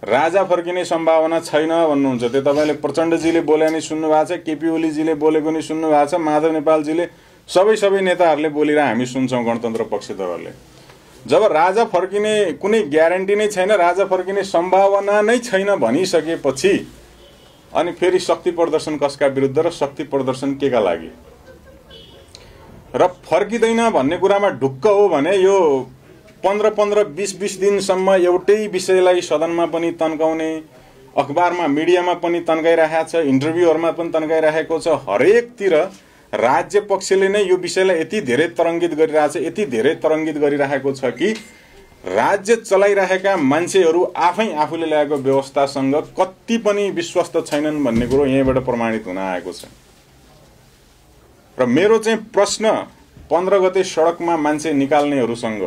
राजा फर्किने सम्भावना छैन भन्नुहुन्छ। त्यो तपाईले प्रचण्डजीले बोले नि सुन्नु भएको छ, केपी ओलीजीले बोलेको नि सुन्नु भएको छ, माधव नेपालजीले सबै नेताहरूले बोलिरहे हामी सुन्छौँ गणतन्त्र पक्षधरहरूले। जब राजा फर्किने कुनै ग्यारेन्टी नै छैन, राजा फर्किने सम्भावना नै छैन भनिसकेपछि अनि फेरि शक्ति प्रदर्शन कसका विरुद्ध र शक्ति प्रदर्शन केका लागि र फर्किदैन भन्ने कुरामा ढुक्क हो भने यो 15-20 दिनसम्म एउटै विषयलाई सदनमा पनि तन्काउने, अखबारमा मिडियामा पनि तन्काइरहेको छ, इन्टरभ्यूहरुमा पनि तन्काइरहेको छ। हरेकतिर राज्य पक्षले नै यो विषयलाई यति धेरै तरङ्गित गरिरहेछ, यति धेरै तरङ्गित गरिरहेको छ कि राज्य चलाइरहेका मान्छेहरू आफूले ल्याएको व्यवस्थासँग कति पनि विश्वस्त छैनन् भन्ने कुरो यहीँबाट प्रमाणित हुन आएको छ। र मेरो चाहिँ प्रश्न 15 गते सडकमा मान्छे निकाल्नेहरूसँग,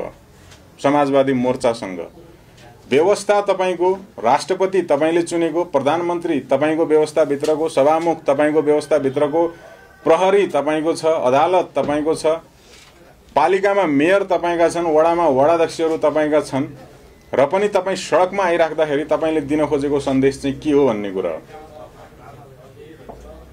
समाजवादी मोर्चासँग, व्यवस्था तपाईको, राष्ट्रपति तपाईले चुनेको, प्रधानमन्त्री तपाईको व्यवस्थाभित्रको, सभामुख तपाईको व्यवस्थाभित्रको, प्रहरी तपाईको छ, अदालत तपाईको छ, पालिकामा मेयर तपाईका छन्, वडामा वडाध्यक्षहरू तपाईका छन् र पनि तपाई सडकमा आइराख्दाखेरि तपाईले दिन खोजेको सन्देश चाहिँ के हो भन्ने कुरा।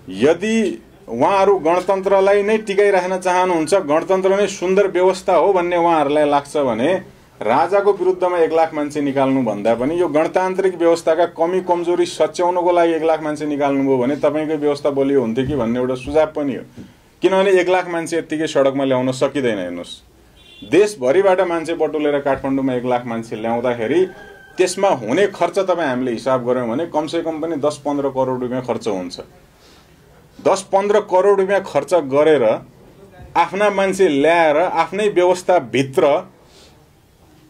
यदि उहाँहरू गणतन्त्रलाई नै टिकाइराख्न चाहनुहुन्छ, गणतन्त्र नै सुन्दर व्यवस्था हो भन्ने उहाँहरूलाई लाग्छ भने राजाको विरुद्धमा 1 लाख मान्छे निकाल्नु भन्दा पनि यो गणतान्त्रिक व्यवस्थाका कमी कमजोरी सच्याउनको लागि 1 लाख मान्छे निकाल्नु भयो भने तपाईको व्यवस्था बलियो हुन्थ्यो कि भन्ने एउटा सुझाव पनि हो। किनभने 1 लाख मान्छे यतिकै सडकमा ल्याउन सकिदैन। हेर्नुस्, देशभरिबाट मान्छे बटुलेर काठमाडौँमा 1 लाख मान्छे ल्याउँदाखेरि त्यसमा हुने खर्च तपाईँ हामीले हिसाब गर्यौं भने कमसेकम पनि 10-15 करोड रुपैयाँ खर्च हुन्छ। 10-15 करोड रुपैयाँ खर्च गरेर आफ्ना मान्छे ल्याएर आफ्नै व्यवस्थाभित्र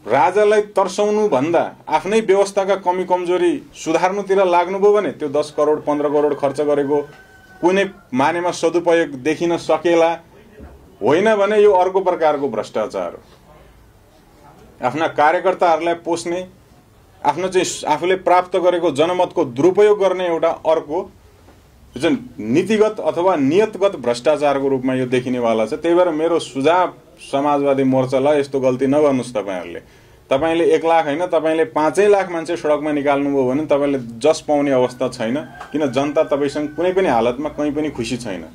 राजालाई तर्साउनु भन्दा आफ्नै व्यवस्थाका कमी कमजोरी सुधार्नुतिर लाग्नुभयो भने त्यो 10 करोड 15 करोड खर्च गरेको कुनै मानेमा सदुपयोग देखिन सकेला। होइन भने यो अर्को प्रकारको भ्रष्टाचार हो। आफ्ना कार्यकर्ताहरूलाई पोस्ने, आफ्नो चाहिँ आफूले प्राप्त गरेको जनमतको दुरुपयोग गर्ने एउटा अर्को जुन नीतिगत अथवा नियतगत भ्रष्टाचारको रूपमा यो देखिनेवाला छ। त्यही भएर मेरो सुझाव समाजवादी मोर्चालाई यस्तो गल्ती नगर्नुस्। तपाईले 1 लाख होइन, तपाईले 5 लाख मान्छे सडकमा निकाल्नुभयो भने तपाईले जस पाउने अवस्था छैन। किन जनता तपाईसँग कुनै पनि हालतमा कहीँ पनि खुसी छैन।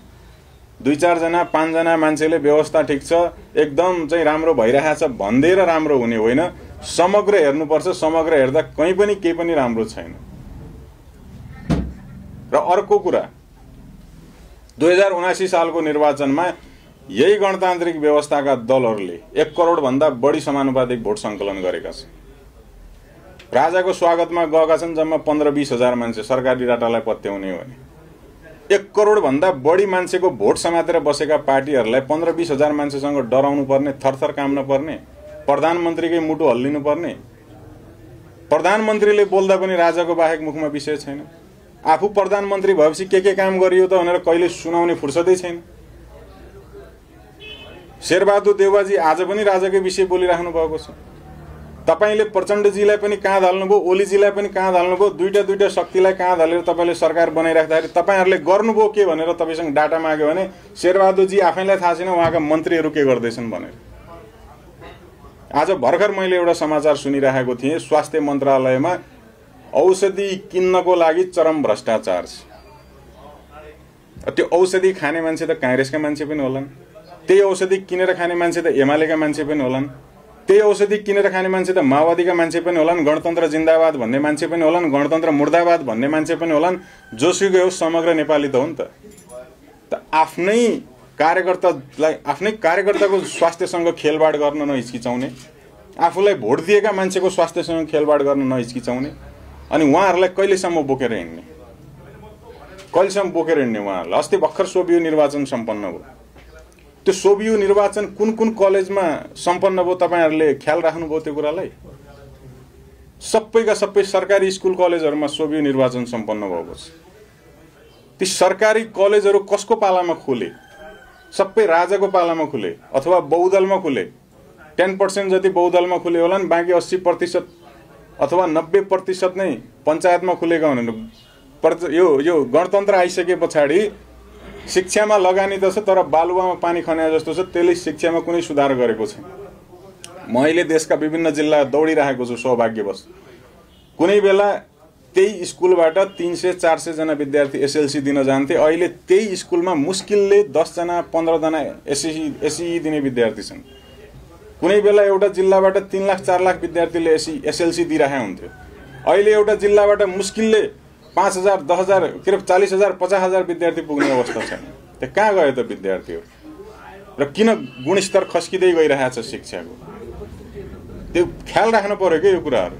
2-4 जना 5 जना मान्छेले व्यवस्था ठिक छ, एकदम चाहिँ राम्रो भइरहेछ भन्देर राम्रो हुने होइन। समग्र हेर्नुपर्छ। समग्र हेर्दा कहीँ पनि केही पनि राम्रो छैन। र अर्को कुरा, 2079 सालको निर्वाचनमा यही गणतान्त्रिक व्यवस्थाका दलहरूले 1 करोड भन्दा बढी समानुपातिक भोट संकलन गरेका छन्। राजाको स्वागतमा गएका छन् जम्मा 15-20 हजार मान्छे, सरकारी डाटालाई पत्याउने हो भने। 1 करोड भन्दा बढी मान्छेको भोट समातेर बसेका पार्टीहरूलाई 15-20 हजार मान्छेसँग डराउनु पर्ने, थरथर काम्न पर्ने, प्रधानमन्त्रीकै मुटु हल्लिनु पर्ने। प्रधानमन्त्रीले बोल्दा पनि राजाको बाहेक मुखमा विषय छैन। आफू प्रधानमन्त्री भएपछि के काम गरियो त भनेर कहिले सुनाउने फुर्सदै छैन। शेरबहादुर देउवाजी आज पनि राजाकै विषय बोलिराख्नु भएको छ। तपाईले प्रचण्डजीलाई पनि काँध हाल्नुभयो, ओलीजीलाई पनि काँध हाल्नुभयो, दुईटा शक्तिलाई काँध हालेर तपाईले सरकार बनाइराख्दाखेरि तपाईहरुले गर्नुभयो के भनेर तपाईसँग डाटा माग्यो भने शेरबहादुरजी आफैलाई थाहा छैन उहाँका मन्त्रीहरू के गर्दैछन् भनेर। आज भर्खर मैले एउटा समाचार सुनिरहेको थिएँ, स्वास्थ्य मन्त्रालयमा औषधि किन्नको लागि चरम भ्रष्टाचार छ। त्यो औषधि खाने मान्छे त कांग्रेसका मान्छे पनि होलान्, त्यही औषधि किनेर खाने मान्छे त एमालेका मान्छे पनि होलान्, त्यही औषधि किनेर खाने मान्छे त माओवादीका मान्छे पनि होलान्, गणतन्त्र जिन्दाबाद भन्ने मान्छे पनि होलान्, गणतन्त्र मुर्दाबाद भन्ने मान्छे पनि होलान्। जोसुकै हो समग्र नेपाली त हो नि त। आफ्नै कार्यकर्ताको स्वास्थ्यसँग खेलबाड गर्न नहिचकिचाउने, आफूलाई भोट दिएका मान्छेको स्वास्थ्यसँग खेलबाड गर्न नहिचकिचाउने, अनि उहाँहरूलाई कहिलेसम्म बोकेर हिँड्ने उहाँहरूलाई। अस्ति भर्खर सोभियो निर्वाचन सम्पन्न भयो। त्यो सोभियो निर्वाचन कुन कलेजमा सम्पन्न भयो तपाईहरुले ख्याल राख्नुभयो त्यो कुरालाई? सबैका सबै सरकारी स्कुल कलेजहरुमा सोभियो निर्वाचन सम्पन्न भएको छ। ती सरकारी कलेजहरु कसको पालामा खुले? सबै राजाको पालामा खुले अथवा बहुदलमा खुले। 10% जति बहुदलमा खुले होलान्, बाँकी 80% अथवा 90% नै पञ्चायतमा खुलेका हुन्। यो गणतन्त्र आइसके पछाडि शिक्षामा लगानी त छ तर बालुवामा पानी खन्या जस्तो छ। त्यसले शिक्षामा कुनै सुधार गरेको छैन। म अहिले देशका विभिन्न जिल्ला दौडिरहेको छु सौभाग्यवश। कुनै बेला त्यही स्कुलबाट 300-400 जना विद्यार्थी एसएलसी दिन जान्थे। अहिले त्यही स्कुलमा मुस्किलले 10 जना 15 जना एसई दिने विद्यार्थी छन्। कुनै बेला एउटा जिल्लाबाट 3 लाख 4 लाख विद्यार्थीले एसएलसी दिइरहेका हुन्थ्यो। अहिले एउटा जिल्लाबाट मुस्किलले 5000 10000 40,000 50,000 विद्यार्थी पुग्ने अवस्था छैन। त्यो कहाँ गयो त विद्यार्थीहरू? र किन गुणस्तर खस्किँदै गइरहेको छ शिक्षाको? त्यो ख्याल राख्नु पर्यो के यो कुराहरू।